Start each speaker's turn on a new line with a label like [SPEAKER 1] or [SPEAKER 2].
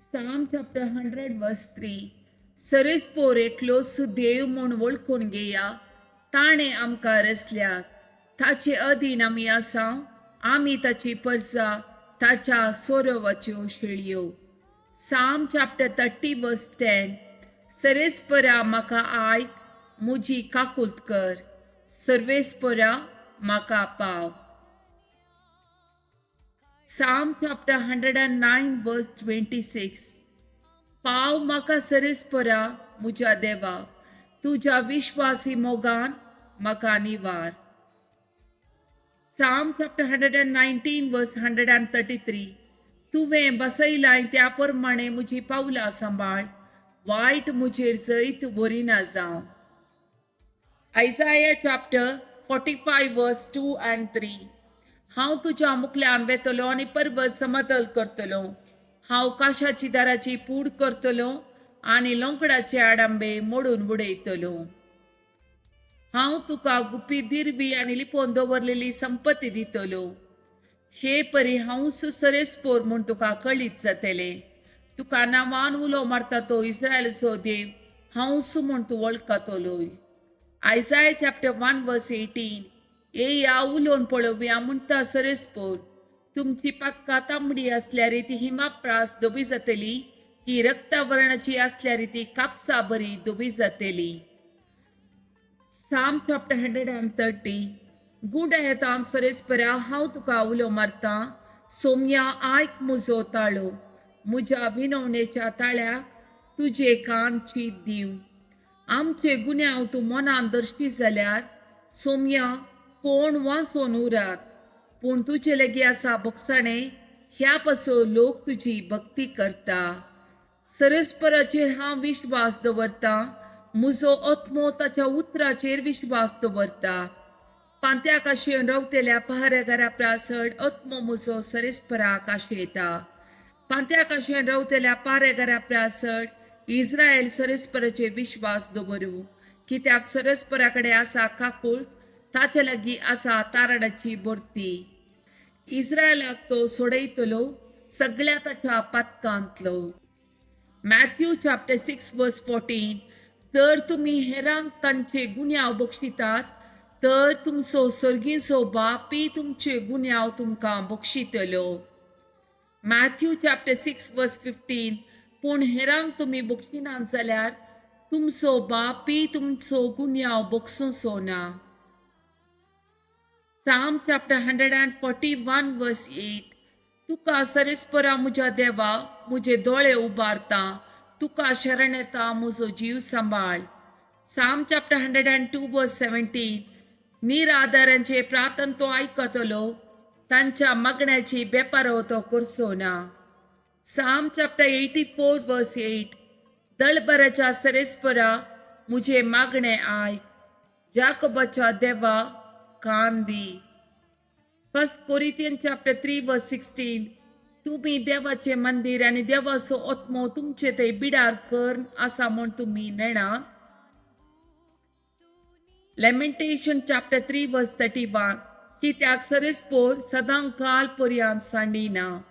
[SPEAKER 1] Psalm chapter 100 verse 3. सरेस्पोर एकलोच देव म्हूण वळखून घेया. ताणें आमकां रचल्यात, ताचे अधीन आमी आसा, आमी ताची परसा, ताच्या सोरोवाच्यो शेळयो. Psalm chapter 30 verse 10. सरेस्परा, म्हाका आयक, म्हजी काकुळट कर. सर्वेस्परा, म्हाका पाव. Psalm chapter 109 verse 26. पाव म्हाका सरेस्परा, म्हज्या देवा, तुज्या विश्वासी मोगान म्हाका निवार. Psalm chapter 119 verse 133. तुवें बसयलाय त्या प्रमाणे म्हजी पावलां सांबाळ, वायट म्हजेर जैत व्हरिना जावं. Isaiah chapter 45 verse 2 and 3. हांव तुज्या मुखल्यान वेतलो आनी पर्वत समतल करतलो. हांव काशाची दाराची पूड करतलो आनी लोंकडाचे आडंबे मोडून उडयतलो. हांव तुका गुपीत दिरवी आनी लिपोवन दवरलेली संपत्ती दितलो. हे परी हांवूच सरेस्पोर म्हूण तुका कळीत जातलें. तुका नांवान उलो मारता तो इस्रायलचो देव हांवूच म्हूण तूं वळखतलोय. Isaiah chapter 1 verse 18. येया, उलोवन पळोवया, म्हणटा सरेस्पोर. तुमची पातकां तांबडी आसल्यार ती हिमाप्रास धवी जातली, ती रक्तवर्णाची आसल्यार ती कापसा बरी धवी जातली. Psalm chapter 130. गुंडायतान सरेस्परा, हांव तुका उलो मारता. सोमया, आयक म्हजो ताळो. म्हज्या विनवणेच्या ताळ्याक तुजे कान चीत दिव. आमचे गुन्यांव तूं मनान दर्शी जाल्यार, सोमया, कोण वाचोन उरात? पूण तुजे लागीं आसा भोगसाणे, ह्या पासून लोक तुजी भक्ती करता. सरस्पराचेर हांव विश्वास दवरतां. म्हजो आत्मो ताच्या उतराचेर विश्वास दवरता. पांत्याक आशेवन रावतल्या पहारेगारा प्रासड आत्मो म्हजो सरेस्पराक आशेता. पांत्याक आशेवन रावतल्या पारेगारा प्रासड इस्रायल सरस्पराचेर विश्वास दवरूं, कित्याक सरस्परा कडेन आसा काकूळट, ताचे लागीं आसा तारणाची भरती. इस्रायलाक तो सोडयतलो सगळ्या ताच्या पातकांतलो. Matthew chapter 6 verse 14. तर तुमी हेरांक तांचे गुन्यांव बक्षितात, तर तुमचो सर्गीचो बापी तुमचे गुन्यांव तुमकां बक्षितलो. Matthew chapter 6 verse 15. पूण हेरांक तुमी बक्षिनात जाल्यार तुमचो बापी तुमचो गुन्यांव बक्षुचो ना. Psalm chapter 141 verse 8. तुका सरेस्परा, म्हज्या देवा, म्हजे दोळे उबारता. तुका शरण येता, म्हजो जीव सांबाळ. Psalm chapter 102 verse 17. निराधारांचे प्रार्थन तो आयकतलो, तांच्या मागण्याची बेपारो तो करचो ना. Psalm chapter 84 verse 8. दळबराच्या सरेस्परा, म्हजे मागणे आयक. जाकोबाच्या देवा, कान दी. First Corinthian chapter 3 verse 16. तुमी देवाचे मंदिर आनी देवाचो आत्मो तुमचे ते बिडार करून आसा म्हूण तुमी नेणा. Lamentation chapter 3 verse 31. कित्याक सरस्पोर सदां काल पर्यंत सांडिना.